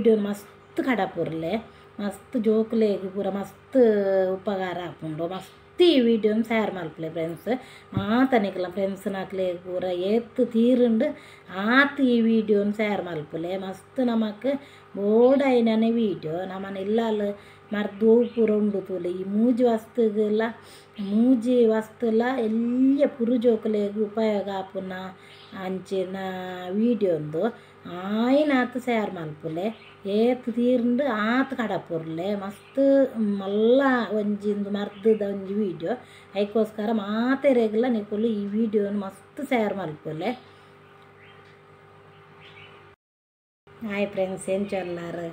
Video ಮಸ್ತ್ ಕಡಪುರ್ಲೆ ಮಸ್ತ್ ಜೋಕುಲೆಗ್ ಪೂರ ಮಸ್ತ್ ಉಪಕಾರ ಆಪುಂಡು ಮಸ್ತ್ ಈ ವಿಡಿಯೋನ್ ಶೇರ್ ಮಲ್ಪುಲೆ ಫ್ರೆಂಡ್ಸ್ ಮಾತನಿಕಲ ಫ್ರೆಂಡ್ಸ್ ನಕ್ಲೆ ಪೂರ ಏತ್ ತೀರುಂಡು ಆತ್ ಈ ವಿಡಿಯೋನ್ ಶೇರ್ ಮಲ್ಪುಲೆ ಮಸ್ತ್ ನಮಕ್ ಬೋಡಾಯಿನನೆ ವಿಡಿಯೋ ನಮನ ಇಲ್ಲಾಲ್ ಮರ್ದು ಪೂರ ಉಂಡು ತೂಲೆ ಈ ಮೂಜಿ ವಸ್ತುಗಳ ಮೂಜಿ ವಸ್ತುಲ ಎಲ್ಯ ಪುರು ಜೋಕುಲೆಗ್ ಉಪಯೋಗ ಆಪುನ ಅಂಚಿನ ವಿಡಿಯೋ ಉಂದು ಆಯಿನಾತ್ ಶೇರ್ ಮಲ್ಪುಲೆ ಏತ್ ತೀರುಂಡು ಆತ್ ಕಡಪುರ್ಲೆ ಮಸ್ತ್ ಮಲ್ಲ ಒಂಜಿ ಇಂದು ಮರ್ದದ ಒಂಜಿ ವಿಡಿಯೋ ಐಕೋಸ್ಕರ ಮಾತೆರೆಗ್ಲ ನಿಕುಲು ಈ ವಿಡಿಯೋನು ಮಸ್ತ್ ಶೇರ್ ಮಲ್ಪುಲೆ. ಹಾಯ್ ಫ್ರೆಂಡ್ಸ್ ಎಂಚೊಲ್ಲಾರು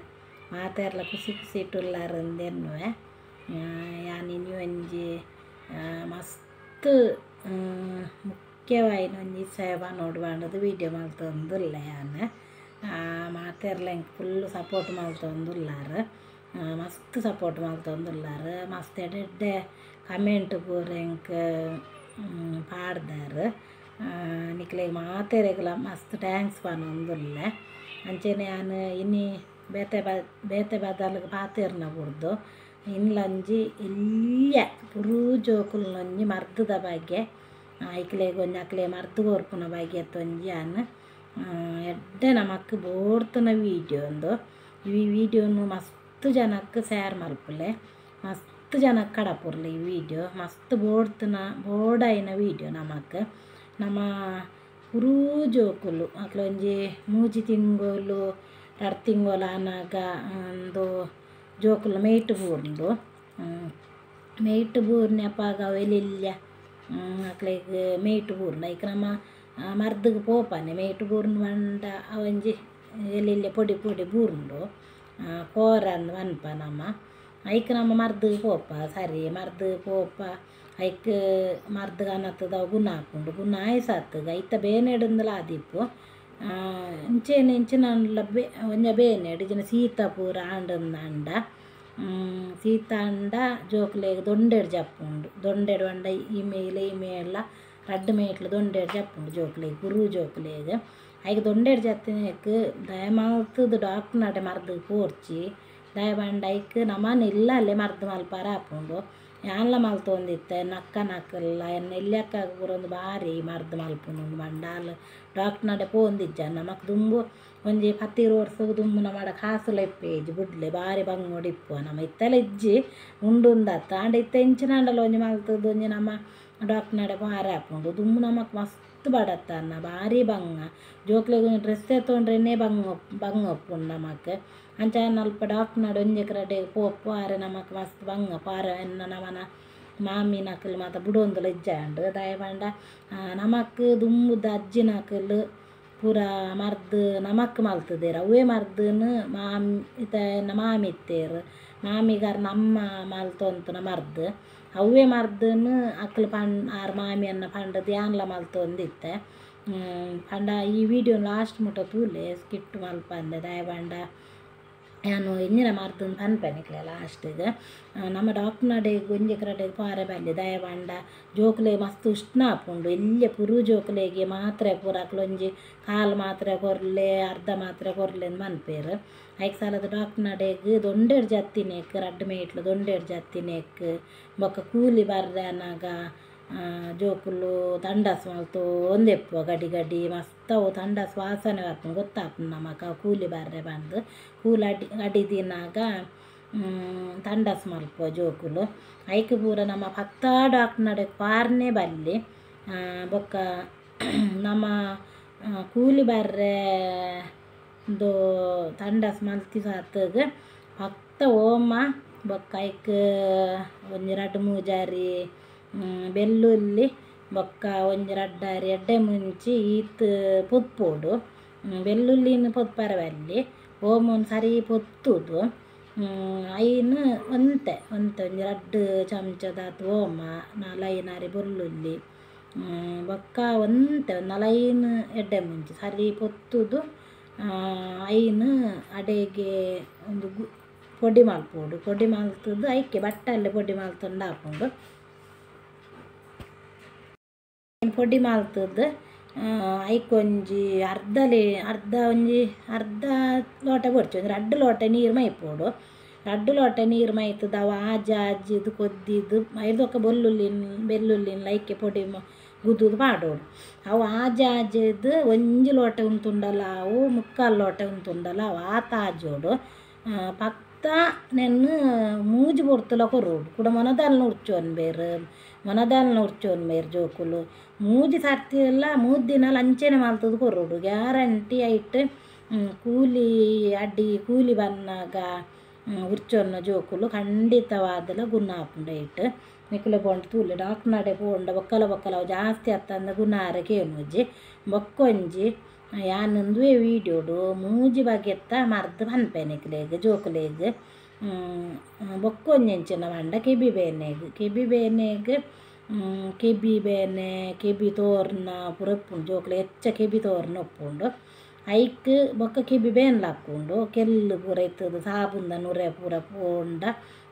ಮಾತೆರ್ಲ ಖುಷಿ ಖುಷಿ ಇಟ್ಟುಲ್ಲಾರು ಅಂದೆನ್ನುವೆ ಯಾನ್ ಇನಿ ಒಂಜಿ ಮಸ್ತ್ ಮುಖ್ಯವಾಯಿನ ಒಂಜಿ ಸೇವಾ ನೋಡುವಂಡದು ವಿಡಿಯೋ ಮಲ್ತೊಂದುಲ್ಲೆ ಯಾನ್ ಮಾತೆರ್ಲ ಎಂಕ್ ಫುಲ್ ಸಪೋರ್ಟ್ ಮಲ್ತೊಂದುಲ್ಲಾರು ಮಸ್ತ್ ಸಪೋರ್ಟ್ ಮಲ್ತೊಂದುಲ್ಲಾರು ಮಸ್ತ್ ಎಡ್ಡೆ ಎಡ್ಡೆ ಕಮೆಂಟ್ ಪೂರ ಎಂಕ್ ಪಾಡ್ದಾರು ನಿಕ್ಲೆಗ್ ಮಾತೆರೆಗ್ಲ ಮಸ್ತ್ thanks ಪನೊಂದುಲ್ಲೆ. ಅಂಚೆನೆ ಯಾನ್ ಇನಿ ಬೇತೆ ಬೇತೆ ಬದಲ್ಗ್ ಪಾತೆರ್ನ ಬುಡ್ದು ಇನ್ಲಂಜಿ ಎಲ್ಯ ಪುರು ಜೋಕುಲ್ನೊಂಜಿ ಮರ್ದದ ಬಗ್ಗೆ ಐಕ್ಲೆಗ್ ಒಂಜಿ ಅಕ್ಲೆ ಮರ್ದ್ ಕೊರ್ಪುನ ಬಗ್ಗೆ ಒಂಜಿ ಯಾನ್ ಎಡ್ಡೆ ನಮಕ್ ಬೋಡ್ತುನ ವಿಡಿಯೋ ಉಂದು. ಈ ವಿಡಿಯೋನು ಮಸ್ತ್ ಜನಕ್ಕೆ ಶೇರ್ ಮಲ್ಪುಲೆ ಮಸ್ತ್ ಜನಕ್ಕೆ ಕಡಪುರ್ಲೆ ಈ ವಿಡಿಯೋ ಮಸ್ತ್ ಬೋಡ್ತುನ ಬೋಡಾಯಿನ ವಿಡಿಯೋ ನಮಕ್ ನಮ್ಮ ಪುರು ಜೋಕುಲು ಅಕ್ಲೆ ಒಂಜಿ ಮೂಜಿ ತಿಂಗೊಲು ರಡ್ಡ್ ತಿಂಗೊಲು ಆನಗ ಒಂದು ಜೋಕುಲು ಮೇಯ್ಟ್ ಬೂರುಂಡು ಮೇಯ್ಟ್ ಬೂರ್ನೆ ಅಪಗ ಅವು ಎಲ್ಯ ಅಕ್ಲೆಗ್ ಮೇಯ್ಟ್ ಬೂರುಂಡು ಐಕ್ ನಮ ಮರ್ದಗ್ ಪೋಪನೆ ಮೇಯ್ಟ್ ಬೂರ್ನು ಪಂಡ ಅವಂಜಿ ಎಲ್ಯ ಪೊಡಿ ಪೊಡಿ ಬೂರುಂಡು ಕೋರಂದ್ ಪನ್ಪ ನಮ ಐಕ್ ನಮ ಮರ್ದಗ್ ಪೋಪ ಸರಿ ಮರ್ದಗ್ ಪೋಪ ಐಕ್ ಮರ್ದಗ್ ಅನತ್ತದ ಅವು ಗುಣ ಆಪುಂಡು ಗುಣ ಆಯ್ಸಾತ್ಗ ಐತ ಬೇನೆಡುಂದಲ ಆದಿಪ್ಪು ಇಂಚೆನೆ ಇಂಚಿನ ಒಂಜ ಬೇನೆಡ್ ಇಜ್ಜಿಂಡ ಶೀತ ಪೂರ ಆಂಡಂದಾಂಡ ಶೀತ ಆಂಡ ಜೋಕುಲೆಗ್ ದೊಂಡೆಡ್ ಜಪ್ಪುಂಡು ದೊಂಡೆಡ್ ಪಂಡ ಈ ಮೇಲ ಈ ಮೇಲ ರಡ್ಡ್ ಮೇಟ್ಲ ದೊಂಡೆಡ್ ಜಪ್ಪುಂಡು ಜೋಕುಲೆಗ್ ಪುರು ಜೋಕುಲೆಗ್ ಐಕ್ ದೊಂಡೆಡ್ ಜತ್ತಿನೆಕ್ ದಯಮಲ್ತುದು ಡಾಕ್ಟ್ರ್ ಮರ್ದಗ್ ಪೋರ್ಚಿ ದಯ ಪಂಡ ಐಕ್ ನಮನ ಇಲ್ಲಲ್ಲೇ ಮರ್ದ್ ಮಲ್ಪರ ಆಪುಂಡು ಯಾನ್ಲ ಮಲ್ತೊಂದಿತ್ತೆ ನಕ್ಕನಕಲ್ಲ ಎನ್ನ ಎಲ್ಯಕ್ಕಗ್ ಪೂರ ಒಂದು ಬಾರಿ ಮರ್ದ್ ಮಲ್ಪುನು ಪಂಡ ಆಲ್ ಡಾಕ್ಟ್ರ್ ಪೋವೊಂದಿಜ್ಜ ನಮಕ್ ದುಂಬು ಒಂಜಿ ಪತ್ತ್ ವರ್ಷಗ್ ದುಂಬು ನಮಡ ಕಾಸುಲ ಇಪ್ಪುಜಿ ಬುಡ್ಲೆ ಬಾರಿ ಬಂಗೋಡು ಇಪ್ಪುವ ನಮ ಇತ್ತೆಲ ಇಜ್ಜಿ ಉಂಡುಂದತ್ತ ಆಂಡ ಇತ್ತೆ ಇಂಚಿನಾಂಡಲ ಒಂಜಿ ಮಲ್ತುದು ಒಂಜಿ ನಮ ಡಾಕ್ಟ್ರ್ ಪೋಯೆರೆ ಆಪುಂಡು ದುಂಬು ನಮಕ್ ಮಸ್ತ್ ಬಡತನ ಬಾರಿ ಬಂಗ ಜೋಕ್ಲೆಗ್ ಒಂಜಿ ಡ್ರೆಸ್ ಎತ್ತೊಂಡ್ರೆನೆ ಬಂಗ ಬಂಗ ಉಪ್ಪುಂಡು ನಮಕ್ ಅಂಚ ಅಲ್ಪ ಡಾಕ್ಟ್ರ್ ಒಂಜೆಕ್ ರಡ್ಡೆಗ್ ಪೋಪ ಆರೆ ನಮಕ್ ಮಸ್ತ್ ಬಂಗ ಪಾರ ಎನ್ನ ನಮನ ಮಾಮಿನಕುಲು ಮಾತ ಬುಡೊಂದುಲ ಇಜ್ಜಾಂಡ್ ದಾಯೆ ಪಂಡ ನಮಕ್ ದುಂಬುದ ಅಜ್ಜಿನಕುಲು ಪೂರ ಮರ್ದ್ ನಮಕ್ ಮಲ್ತುದೆರ್ ಅವ್ವೇ ಮರ್ದನ್ ಮಾಮಿ ಇತ್ತೆ ಎನ್ನ ಮಾಮಿ ಇತ್ತೆರ್ ಮಾಮಿಗಾರ್ ನಮ್ಮ ಮಲ್ತೊಂತುನ ಮರ್ದ್ ಅವ್ವೇ ಮರ್ದನ್ ಅಕ್ಲು ಪಂಡ್ ಆರ್ ಮಾಮಿಯನ್ನ ಪಂಡದ್ ಯಾನ್ಲ ಮಲ್ತೊಂದಿತ್ತೆ ಪಂಡ ಈ ವಿಡಿಯೋ ಲಾಸ್ಟ್ ಮುಟ ತೂಲೆ ಸ್ಕಿಪ್ ಮಲ್ಪಂದೆ ದಾಯೆ ಪಂಡ ಯಾನು ಎಂಚಿನ ಮರ್ದನ್ ಪನ್ಪೆ ನಿಕ್ಲೆ ಲಾಸ್ಟಿಗ್ ನಮ್ಮ ಡಾಕ್ಟ್ರ್ ಒಂಜೆಕ್ ರಡ್ಡೆಗ್ ಪೋಯೆರೆ ಬಲ್ಲಿ ದಾಯೆ ಪಂಡ ಜೋಕುಲೆಗ್ ಮಸ್ತ್ ಉಷ್ಣ ಆಪುಂಡು ಎಲ್ಯ ಪುರು ಜೋಕುಲೆಗ್ ಮಾತ್ರೆ ಪೂರ ಅಕ್ಲು ಒಂಜಿ ಕಾಲ್ ಮಾತ್ರೆ ಕೊರ್ಲೆ ಅರ್ಧ ಮಾತ್ರೆ ಕೊರ್ಲೆ ಅಂದ್ ಪನ್ಪೆರ್ ಐಕ್ ಸಾಲದ ಡಾಕ್ಟ್ರ್ ದೊಂಡೆಡ್ ಜತ್ತಿನೆಕ್ ರಡ್ಡ್ ಮೇಟ್ಲ ದೊಂಡೆಡ್ ಜತ್ತಿನೆಕ್ ಬೊಕ್ಕ ಕೂಲಿ ಬರ್ರೆ ಆನಗ ಜೋಕುಲು ತಂಡಸ್ ಮಲ್ತೊಂದು ಇಪ್ಪುವ ಗಡಿ ಗಡಿ ಮಸ್ತ್ ಅವು ತಂಡಸ್ ವಾಸನೆ ಬರ್ಪುಂಡು ಗೊತ್ತಾಪುಂಡು ನಮಕ್ ಅವು ಕೂಲಿ ಬರ್ರೆ ಪಂದ್ ಕೂಲಿ ಅಡಿ ಅಡಿ ದಿನಾಗ ತಂಡಸ್ ಮಲ್ಪುವ ಜೋಕುಲು ಐಕ್ ಪೂರ ನಮ ಪತ್ತ ಡಾಕ್ಟ್ರ್ ಪಾರ್ನೆ ಬಲ್ಲಿ ಬೊಕ್ಕ ನಮ ಕೂಲಿ ಬರ್ರೆ ಉಂದು ತಂಡಸ್ ಮಲ್ತಿ ಸಾತ್ಗ್ ಪತ್ತ ಓಮ ಬೊಕ್ಕ ಐಕ್ ಒಂಜಿ ರಡ್ಡ್ ಮೂಜಾರಿ ಬೆಳ್ಳುಳ್ಳಿ ಬೊಕ್ಕ ಒಂಜಿ ರಡ್ಡ್ ಅರಿ ಎಡ್ಡೆ ಮುಂಚಿ ಈತ್ ಪೊತ್ಪೊಡು ಬೆಳ್ಳುಳ್ಳಿನ್ ಪೊತ್ಪರೆ ಬಲ್ಲಿ ಓಮನ್ ಸರಿ ಪೊತ್ತುದು ಐನ್ ಒಂತೆ ಒಂತೆ ಒಂಜಿ ರಡ್ಡ್ ಚಮಚದಾತ್ ಓಮ ನಾಲೈನ್ ಅರಿ ಬೆಳ್ಳುಳ್ಳಿ ಬೊಕ್ಕ ಒಂತೆ ನಾಲೈನ್ ಎಡ್ಡೆ ಮುಂಚಿ ಸರಿ ಪೊತ್ತುದು ಐನ್ ಅಡೆಗೆ ಒಂದು ಪೊಡಿ ಮಲ್ಪೊಡು ಪೊಡಿ ಮಲ್ತುದು ಐಕೆ ಬಟ್ಟಲ್ಲೆ ಪೊಡಿ ಮಲ್ತೊಂಡು ಆಪುಂಡು ಪೊಡಿ ಮಲ್ತುದು ಐಕೊಂಜಿ ಅರ್ಧ ಅರ್ಧ ಒಂಜಿ ಅರ್ಧ ಲೋಟ ಬೊಡ್ಚಿ ಒಂಜಿ ರಡ್ಡ್ ಲೋಟ ನೀರು ಮೈಪೊಡು ರಡ್ಡ್ ಲೋಟ ನೀರು ಮೈತದ ಅವು ಆಜಿ ಆಜಿದ್ ಕೊದ್ದಿದ್ ಐದೊಕ್ಕ ಬೊಲ್ಲುಲ್ಲಿನ್ ಬೆಲ್ಲುಲ್ಲಿನ್ ಲೈಕೆ ಪೊಡಿ ಗುದ್ದುದು ಪಾಡೋಡು ಅವು ಆಜಿ ಆಜಿದ್ ಒಂಜಿ ಲೋಟ ಉಂತುಂಡಲ ಅವು ಮುಕ್ಕಾಲು ಲೋಟ ಉಂತುಂಡಲ ಅವು ಆತ ಆಜೋಡು ಪತ್ತ ನೆನ್ನು ಮೂಜಿ ಪೊರ್ತುಲ ಕೊರೊಡು ಕುಡ ಮೊನದಾಲ್ನ ಉರ್ಚೊನ್ ಬೇರು ಮೊನದಾಲ್ನ ಉರ್ಚೊನ್ ಬೇರು ಜೋಕುಲು ಮೂಜಿ ಸರ್ತಿ ಎಲ್ಲ ಮೂಜಿ ದಿನಲ ಅಂಚೆನೆ ಮಲ್ತುದು ಕೊರೊಡು ಗ್ಯಾರಂಟಿ ಐಟ್ ಕೂಲಿ ಅಡ್ಡಿ ಕೂಲಿ ಬನ್ನಾಗ ಉರ್ಚೊನ್ನ ಜೋಕುಲು ಖಂಡಿತವಾದಲ ಗುಣ ಆಪುಂಡು ಐಟ್ ನಿಕುಲೆ ಪೋಂಡ ತೂಲೆ ಡಾಕ್ಟರ್ನಡೆ ಪೋಂಡ ಬೊಕ್ಕಲ ಬೊಕ್ಕಲ ಅವು ಜಾಸ್ತಿ ಅತ್ತಂದ ಗುಣ ಆರೆ ಕೇನುಜಿ ಬೊಕ್ಕೊಂಜಿ ಯಾನ್ ಉಂದುವೇ ವೀಡಿಯೋಡು ಮೂಜಿ ಬಗೆತ್ತ ಮರ್ದ್ ಪನ್ಪೆ ನಿಕ್ಲೆಗ್ ಜೋಕುಲೆಗ್ ಬೊಕ್ಕೊಂಜಿ ಎಂಚಿನ ಪಂಡ ಕೆಬಿ ಬೇನೆಗ್ ಕೆಬಿ ಬೇನೆಗ್ ಕೆಬಿ ಬೇನೆ ಕೆಬಿ ತೋರ್ನ ಪೂರ ಉಪ್ಪುಂಡು ಜೋಕುಲು ಹೆಚ್ಚ ಕೆಬಿ ತೋರ್ನ ಉಪ್ಪುಂಡು ಐಕ್ ಬೊಕ್ಕ ಕೆಬಿ ಬೇನ್ ಲಕ್ಕುಂಡು ಕೆಲ್ಲು ಪೂರ ಇತ್ತದ ಸಾಬುಂದ ನುರೆ ಪೂರ ಪೋಂಡ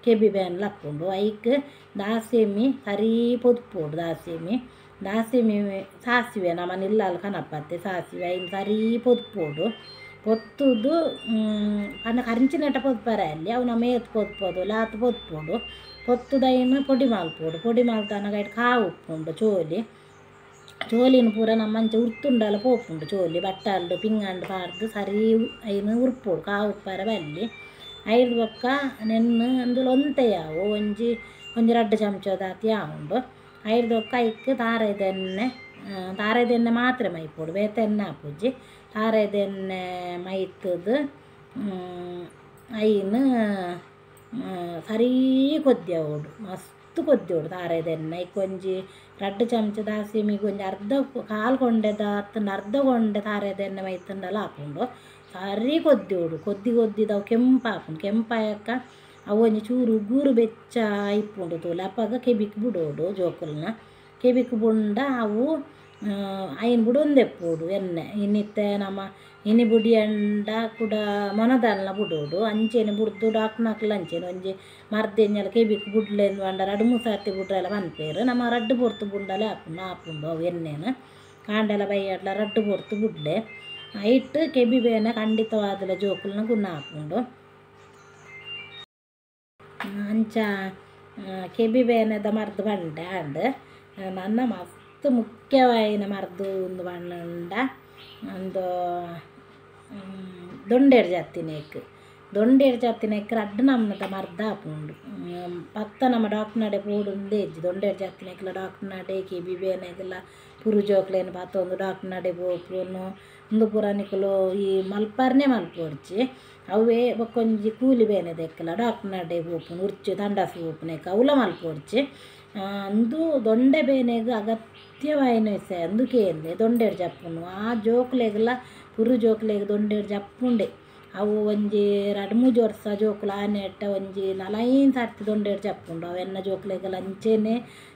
ಕೆಬಿ ಬೇನ್ ಲಕ್ಕುಂಡು ಐಕ್ ದಾಸೆಮಿ ಸರಿ ಪೊದ್ಪೊಡು ದಾಸೆಮಿ ದಾಸೆಮಿ ಸಾಸಿವೆ ನಮನ ಇಲ್ಲಲ್ ಕನಪತ್ತೆ ಸಾಸಿವೆ ಐನ್ ಸರಿ ಪೊದ್ಪೊಡು ಪೊತ್ತುದು ಪಂಡ ಕರಿಂಚಿನೆಟ ಪೊದ್ಪರೆ ಅಲ್ಲಿ ಅವು ನಮ ಏತ್ ಪೊದ್ಪೊದು ಲಾತ್ ಪೊದ್ಪೊಡು ಪೊತ್ತುದ ಐನ್ ಪೊಡಿ ಮಲ್ಪೊಡು ಪೊಡಿ ಮಲ್ತನಗ ಐಟ್ ಕಾವು ಉಪ್ಪುಂಡು ಚೋಲಿ ಚೋಲಿನ ಪೂರ ನಮ್ಮ ಅಂಚ ಉರ್ತುಂಡಲ ಪೋಪುಂಡು ಚೋಲಿ ಬಟ್ಟಾಲ್ಡ್ ಪಿಂಗಾಂಡ್ ಪಾಡ್ದ್ ಸರಿ ಐನ್ ಉರ್ಪೊಡು ಕಾವು ಉಪ್ಪರೆ ಬಲ್ಲಿ ಐರ್ದ್ ಬೊಕ್ಕ ನೆನ್ನ್ ಅಂದುಲ ಒಂತೆ ಯಾವು ಒಂಜಿ ಒಂಜಿ ರಡ್ಡ್ ಚಮಚದಾತ್ ಯಾವುಂಡು ಐರ್ದ್ ಬೊಕ್ಕ ಐಕ್ ತಾರೆದೆಣ್ಣೆ ತಾರೆದೆಣ್ಣೆ ಮಾತ್ರ ಮೈಪೊಡು ಬೇತೆ ಎಣ್ಣೆ ಆಪುಜಿ ತಾರೆದೆಣ್ಣೆ ಮೈತುದು ಐನ್ ಸರಿ ಕೊದ್ದಿಯವೊಡು ಮಸ್ತ್ ಕೊದ್ದಿಯೋಡು ತಾರೆದೆಣ್ಣೆ ಐಕ್ ಒಂಜಿ ರಡ್ಡ್ ಚಮಚ ದಾಸೆಮಿಗ್ ಒಂಜಿ ಅರ್ಧ ಕಾಲು ಕೊಂಡೆದ ಅತ್ತಂಡ ಅರ್ಧ ಕೊಂಡೆ ತಾರೆದೆಣ್ಣೆ ಮೈತುಂಡಲ ಆಪುಂಡು ಸರಿ ಕೊದ್ದಿಯೋಡು ಕೊದ್ದಿ ಕೊದ್ದಿದ್ ಅವು ಕೆಂಪಾಪುಂಡು ಕೆಂಪಾಯಕ್ಕ ಅವು ಒಂಜಿ ಚೂರು ಉಗುರು ಬೆಚ್ಚ ಇಪ್ಪುಂಡು ತೂಲೆ ಅಪಗ ಕೆಬಿಕ್ ಬುಡೋಡು ಜೋಕುಲ್ನ ಕೆಬಿಕ್ ಬುಂಡ ಅವು ಐನ್ ಬುಡೊಂದೆಪ್ಪೊಡು ಎಣ್ಣೆ ಇನ್ನಿತ್ತೆ ನಮ ಇನಿ ಬುಡಿಯಂಡ ಕುಡ ಮೊನದಾಲ್ನ ಬುಡೋಡು ಅಂಚೆನೆ ಬುಡ್ದು ಡಾಕ್ಟ್ನಕ್ಲು ಅಂಚೆನೆ ಒಂಜಿ ಮರ್ದೆಂಜಲ ಕೆಬಿಕ್ ಬುಡ್ಲೆಂದು ಪಂಡ ರಡ್ಡ್ ಮೂರು ಸರ್ತಿ ಬುಡ್ರೆಲ ಪನ್ಪೆರ್ ನಮ ರಡ್ಡ್ ಪೊರ್ತು ಬುಂಡಲೆ ಆಪುಂಡು ಆಪುಂಡು ಅವು ಎಣ್ಣೆನ್ ಕಾಂಡೆಲ ಬಯ್ಯಡ್ಲ ರಡ್ಡ್ ಪೊರ್ತು ಬುಡ್ಲೆ ಐಟ್ ಕೆಬಿ ಬೇನೆ ಖಂಡಿತವಾದಲ ಜೋಕುಲ್ನ ಗುಣ ಆಪುಂಡು ಅಂಚ ಕೆಬಿ ಬೇನೆದ ಮರ್ದ್ ಪಂಡೆ ಆಂಡ್ ನನ ಮಸ್ತ್ ಮುಖ್ಯವಾಯಿನ ಮರ್ದು ಉಂದು ಪಂಡ ಉಂದು ದೊಂಡೆಡ್ ಜತ್ತಿನೇಕ್ ದೊಂಡೆಡ್ ಜತ್ತಿನೇಕ್ ರಡ್ಡ್ ನಮೂನೆದ ಮರ್ದ್ ಆಪುಂಡು ಪತ್ತ ನಮ ಡಾಕ್ಟರ್ನಡೆ ಪೋಡುಂದೇ ಇಜ್ಜಿ ದೊಂಡೆಡ್ ಜತ್ತಿನೇಕ್ಲ ಡಾಕ್ಟರ್ನಡೆ ಕೆಬಿ ಬೇನೆಗ್ಲ ಪುರು ಜೋಕ್ಲೆನ್ ಪತ್ತೊಂದು ಡಾಕ್ಟರ್ನಡೆ ಪೋಪುನು ಉಂದು ಪೂರ ನಿಕುಲು ಈ ಮಲ್ಪರ್ನೆ ಮಲ್ಪೊಡ್ಚಿ ಅವೇ ಬೊಕ್ಕೊಂಜಿ ಕೂಲಿ ಬೇನೆ ದೆಕ್ಕಲ ಡಾಕ್ಟರ್ನಡೆ ಪೋಪುನು ಉರ್ಚು ತಂಡಾಸು ಪೋಪುನೆಕ್ ಅವುಲ ಮಲ್ಪೊಡ್ಚಿ ಅಂದು ದೊಂಡೆ ಬೇನೆಗ್ ಅಗತ್ಯವಾಯಿನ ವಿಷಯ ಅಂದು ಕೇಂದೆ ದೊಂಡೆಡ್ ಜಪ್ಪುನು ಆ ಜೋಕ್ಲೆಗ್ಲ ಪುರು ಜೋಕ್ಲೆಗ್ ದೊಂಡೆಡ್ ಜಪ್ಪುಂಡೆ ಅವು ಒಂಜಿ ರಡ್ಡ್ ಮೂಜಿ ವರ್ಸ ಜೋಕುಲು ಆನೆಟ್ಟ ಒಂಜಿ ನಾಲೈನ್ ಸರ್ತಿ ದೊಂಡೆಡ್ ಜಪ್ಪುಂಡು ಅವು ಎನ್ನ ಜೋಕ್ಲೆಗ್ಲ ಅಂಚೆನೆ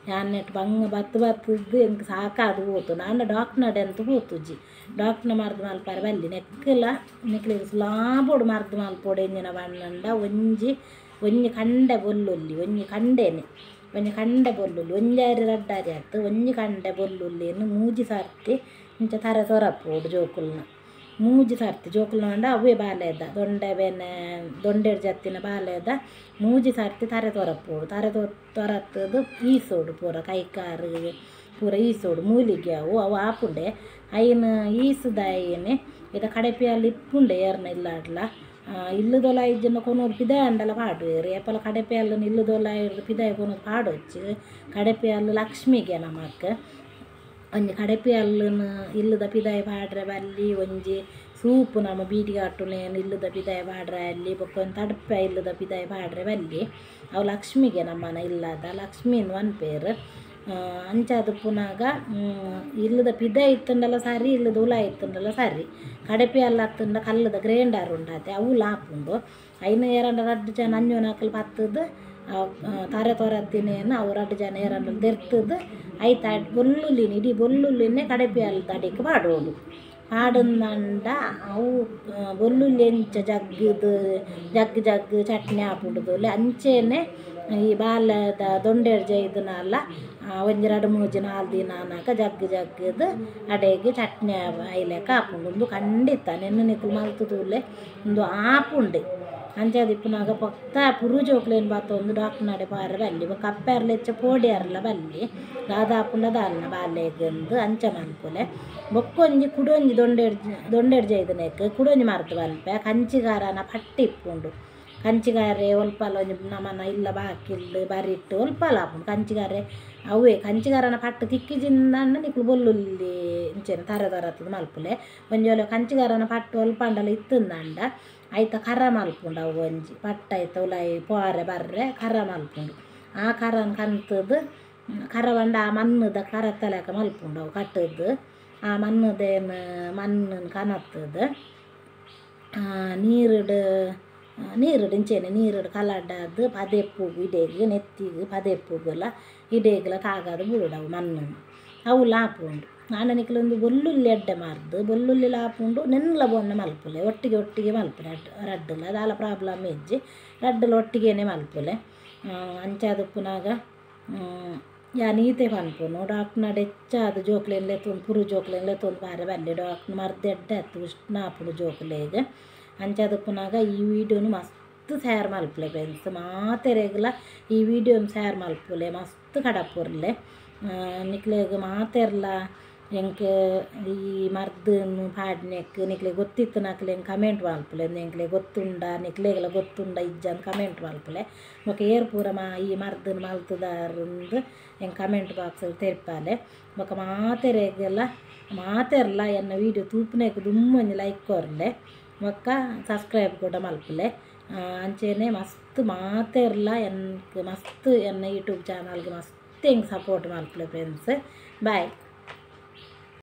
ಯಾನೆಟ್ ಬಂಗ ಬತ್ತ್ ಬತ್ತುದು ಎಂಕ್ ಸಾಕಾದ್ ಪೋತುಂಡು ಆಂಡ ಡಾಕ್ಟ್ನಡೆ ಅಂತು ಪೋತುಜಿ ಡಾಕ್ಟ್ನ ಮರ್ದ್ ಮಲ್ಪರೆ ಬಲ್ಲಿ ನೆಕ್ಕಲ ನಿಕ್ಲೆಗ್ ಸುಲಾಪೊಡು ಮರ್ದ್ ಮಲ್ಪೊಡು ಎಂಚಿನ ಪಂಡ ಒಂಜಿ ಒಂಜಿ ಕಂಡೆ ಬೊಲ್ಲುಲ್ಲಿ ಒಂಜಿ ಕಂಡೆನೆ ಒಂಜಿ ಕಂಡೆ ಬೊಲ್ಲುಲ್ಲಿ ಒಂಜಾರಿ ರಡ್ಡಾರಿ ಅತ್ತ್ ಒಂಜಿ ಕಂಡೆ ಬೊಲ್ಲುಲ್ಲಿನ್ ಮೂಜಿ ಸರ್ತಿ ಇಂಚ ತರೆ ತೊರಪೊಡು ಜೋಕುಲ್ನ ಮೂಜಿ ಸರ್ತಿ ಜೋಕುಲ್ನ ಪಂಡ ಅವ್ವೇ ಬಾಲೆದ ದೊಂಡೆ ಬೇನೆ ದೊಂಡೆಡ್ ಜತ್ತಿನ ಬಾಲೆದ ಮೂಜಿ ಸರ್ತಿ ತರೆ ತೊರಪೊಡು ತರೆ ತೊರತ್ತುದು ಈಸೊಡು ಪೂರ ಕೈಕಾರ್ ಪೂರ ಈಸೊಡು ಮೂಲಿಗೆ ಅವು ಅವು ಆಪುಂಡೆ ಐನ್ ಈಸುದ ಐನೆ ಇತ್ತೆ ಕಡೆಪಿಯಲ್ಲಿ ಇಪ್ಪುಂಡೆ ಏರ್ನ ಇಲ್ಲಾಡ್ಲ ಇಲ್ಲದೊಲ ಇಜ್ಜಿಂಡ ಕೊನೊದು ಪಿದಾಯಿ ಆಂಡಲ ಪಾಡುವೆರ್ ಏಪಲ ಕಡೆಪಿಯಲ್ಲನ್ ಇಲ್ಲದೊಲ ಪಿದಾಯಿ ಕೊನೊದು ಪಾಡೊಚ್ಚಿ ಕಡೆಪಿಯಲ್ಲು ಲಕ್ಷ್ಮಿಗೆ ನಮಕ್ ಒಂಜಿ ಕಡೆಪಿಯಲ್ಲನ್ ಇಲ್ಲದ ಪಿದಾಯಿ ಪಾಡ್ರೆ ಬಲ್ಲಿ ಒಂಜಿ ಸೂಪು ನಮ ಬೀದಿಗೆ ಅಟ್ಟುನೇನ್ ಇಲ್ಲದ ಪಿದಾಯಿ ಪಾಡ್ರೆ ಅಲ್ಲಿ ಬೊಕ್ಕ ಒಂಜಿ ತಡ್ಪೆ ಇಲ್ಲದ ಪಿದಾಯಿ ಪಾಡ್ರೆ ಬಲ್ಲಿ ಅವು ಲಕ್ಷ್ಮಿಗೆ ನಮ್ಮನ ಇಲ್ಲದ ಲಕ್ಷ್ಮೀನ್ ಪನ್ಪೆರ್ ಅಂಚಾದ್ ಉಪ್ಪುನಗ ಇಲ್ಲದ ಪಿದಾಯಿ ಇತ್ತುಂಡಲ ಸರಿ ಇಲ್ಲದ ಉಲಾಯಿ ಇತ್ತುಂಡಲ ಸರಿ ಕಡೆಪಿಯಲ್ಲ ಅತ್ತುಂಡ ಕಲ್ಲುದ ಗ್ರೈಂಡರ್ ಉಂಡಾತೆ ಅವುಲ ಆಪುಂಡು ಐನ್ ಏರಂಡ ರಡ್ಡ್ ಜನ ಅಂಜೋನಕುಲು ಪತ್ತುದು ತರೆ ತೊರತ್ತಿನೇನು ಅವು ರಡ್ಡ್ ಜನ ಏರಂಡಲ ದೆರ್ತುದು ಐತ ಬೊಲ್ಲುಲ್ಲಿನ ಇಡೀ ಬೊಲ್ಲುಲ್ಲಿನೇ ಕಡೆಪಿಯಲ್ದ ಅಡಿಕ್ ಪಾಡೊಡು ಪಾಡುಂದಂಡ ಅವು ಬೊಲ್ಲುಲ್ಲಿ ಎಂಚ ಜಗ್ಗುದು ಜಗ್ಗು ಜಗ್ಗು ಚಟ್ನಿ ಆಪುಂಡು ತೂಲೆ ಅಂಚೆನೆ ಈ ಬಾಲ್ಯದ ದೊಂಡೆಡ್ ಜೈದನಲ್ಲ ಒಂಜಿ ರಡ್ಡ್ ಮೂಜಿ ನಾಲ್ ದಿನ ಆನಗ ಜಗ್ಗು ಜಗ್ಗದು ಅಡೆಗೆ ಚಟ್ನಿ ಐಲೆಕ ಆಪುಂಡು ಉಂದು ಖಂಡಿತ ನೆನ್ನೆ ನಿಕುಲು ಮಲ್ತ್ ತೂಲೆ ಉಂದು ಆಪುಂಡು ಅಂಚಾದ್ ಇಪ್ಪುನಗ ಪೊತ್ತ ಪುರು ಜೋಕ್ಲೆನ್ ಬಾತೊಂದು ಡಾಕ್ಟರ್ ನಡೆ ಪಾರ ಬಲ್ಲಿ ಬೊಕ್ಕ ಅಪ್ಪೆರ್ಲ ಎಚ್ಚ ಪೋಡ್ಯಾರ್ಲ ಬಲ್ಲಿ ದಾದ ಆಪುಂಡ ದಾಲ್ನ ಬಾಲೆಗಂದು ಅಂಚ ಮಲ್ಪುಲೆ ಬೊಕ್ಕೊಂಜಿ ಕುಡೊಂಜಿ ದೊಂಡೆಡ್ ಜೈದನೆಕ್ ಕುಡೊಂಜಿ ಮರ್ದ್ ಮಲ್ಪೆ ಕಂಚಿಗಾರನ ಪಟ್ಟಿ ಇಪ್ಪುಂಡು ಕಂಚಿಗಾರೆ ಒಲ್ಪಲ ಒಂಜಿ ನಮನ ಇಲ್ಲ ಬಾಕಿಲ್ ಬರಿಟ್ ಒಲ್ಪಲ ಆಪುಂಡು ಕಂಚಿಗಾರೆ ಅವೇ ಕಂಚಿಗಾರನ ಪಟ್ಟು ತಿಕ್ಕಿಜಿಂದಾಂಡ ನಿಕುಲು ಬೊಲ್ಲುಲ್ಲಿ ಇಂಚೆನೆ ತರೆ ತರತ್ತದ ಮಲ್ಪುಲೆ ಒಂಜಿ ವೇಳೆ ಕಂಚಿಗಾರನ ಪಟ್ಟು ಒಲ್ಪಾಂಡಲ ಇತ್ತುಂದಾಂಡ ಐತ ಕರ ಮಲ್ಪುಂಡು ಅವು ಒಂಜಿ ಪಟ್ಟ ಐತ ಉಲಾಯಿ ಪೋರೆ ಬರ್ರೆ ಕರ ಮಲ್ಪುಂಡು ಆ ಕರನ್ ಕಂತದು ಕರ ಪಂಡ ಆ ಮಣ್ಣುದ ಕರತ್ತ ಲೆಕ್ಕ ಮಲ್ಪುಂಡು ಅವು ಕಟ್ಟುದು ಆ ಮಣ್ಣುದೇನು ಮಣ್ಣನ್ನು ಕನತ್ತದು ನೀರುಡು ನೀರುಡು ಇಂಚೆನೆ ನೀರುಡು ಕಲಡಾದ್ ಪದೆಪ್ಪುಗು ಇಡೆಗ್ ನೆತ್ತಿಗ್ ಪದೆಪ್ಪುಗುಲ ಇಡೆಗ್ಲ ತಾಗಾದ್ ಬುಡೋಡು ಅವು ಮಣ್ಣನ್ನು ಅವುಲ ಆಪುಂಡು ಆಂಡ ನಿಕುಲೊಂದು ಬೊಲ್ಲುಲ್ಲಿ ಎಡ್ಡೆ ಮರ್ದ್ ಬೊಲ್ಲುಲ್ಲಿಲ ಆಪುಂಡು ನೆನ್ಲ ಬೊನ್ನ ಮಲ್ಪುಲೆ ಒಟ್ಟಿಗೆ ಒಟ್ಟಿಗೆ ಮಲ್ಪುಲೆ ರಡ್ಡುಲ ದಾಲ ಪ್ರಾಬ್ಲಮ್ ಇಜ್ಜಿ ರಡ್ಡುಲ ಒಟ್ಟಿಗೆನೆ ಮಲ್ಪುಲೆ ಅಂಚಾದ್ ಉಪ್ಪುನಗ ಯಾನ್ ಈತೆ ಪನ್ಪುನು ಡಾಕ್ಟರ್ ಹೆಚ್ಚಾದ್ ಜೋಕ್ಲೆನ್ ಲೆತ್ತೊಂದು ಪುರು ಜೋಕ್ಲೆನ್ ಲೆತ್ತೊಂದು ಬಾರೆ ಬಲ್ಲಿ ಡಾಕ್ಟರ್ ಮರ್ದ್ ಎಡ್ಡೆ ಆತು ಉಷ್ಣ ಆಪುಂಡು ಜೋಕ್ಲೆಗ್ ಅಂಚಾದ್ ಉಪ್ಪುನಗ ಈ ವೀಡಿಯೋನು ಮಸ್ತ್ ಶೇರ್ ಮಲ್ಪುಲೆ ಫ್ರೆಂಡ್ಸ್ ಮಾತೆರೆಗ್ಲ ಈ ವೀಡಿಯೋನು ಶೇರ್ ಮಲ್ಪುಲೆ ಮಸ್ತ್ ಕಡಪುರ್ಲೆ ನಿಕ್ಲೆಗ್ ಮಾತೆರ್ಲ ಎಂಕ್ ಈ ಮರ್ದನ್ನು ಪಾಡ್ನೆಕ್ ನಿಕ್ಲೆಗ್ ಗೊತ್ತಿತ್ತಿನಕ್ಲೆ ಕಮೆಂಟ್ ಮಲ್ಪುಲೆ ಎಂಕ್ಲೆಗ್ ಗೊತ್ತುಂಡ ನಿಕ್ಲೆಗ್ಲ ಗೊತ್ತುಂಡ ಇಜ್ಜಂದ್ ಕಮೆಂಟ್ ಮಲ್ಪುಲೆ ಬೊಕ ಏರ್ ಪೂರ ಈ ಮರ್ದನ್ನು ಮಲ್ತುದಾರಂದು ಎಂಕ್ ಕಮೆಂಟ್ ಬಾಕ್ಸ್ ತೆರಿಪಾಲೆ ಬೊಕ ಮಾತೆರೆಗ್ಲ ಮಾತೆರ್ಲ ಎನ್ನ ವೀಡಿಯೋ ತೂಪುನೆಕ್ ದುಂಬು ಒಂಜಿ ಲೈಕ್ ಕೊರ್ಲೆ ಬೊಕ್ಕ ಸಬ್ಸ್ಕ್ರೈಬ್ ಕೂಡ ಮಲ್ಪುಲೆ ಅಂಚೆನೆ ಮಸ್ತ್ ಮಾತೆರ್ಲ ಎನ್ಕ್ ಮಸ್ತ್ ಎನ್ನ ಯೂಟ್ಯೂಬ್ ಚಾನಲ್ಗೆ ಮಸ್ತ್ ಎಂಕ್ ಸಪೋರ್ಟ್ ಮಲ್ಪುಲೆ ಫ್ರೆಂಡ್ಸ್ ಬಾಯ್.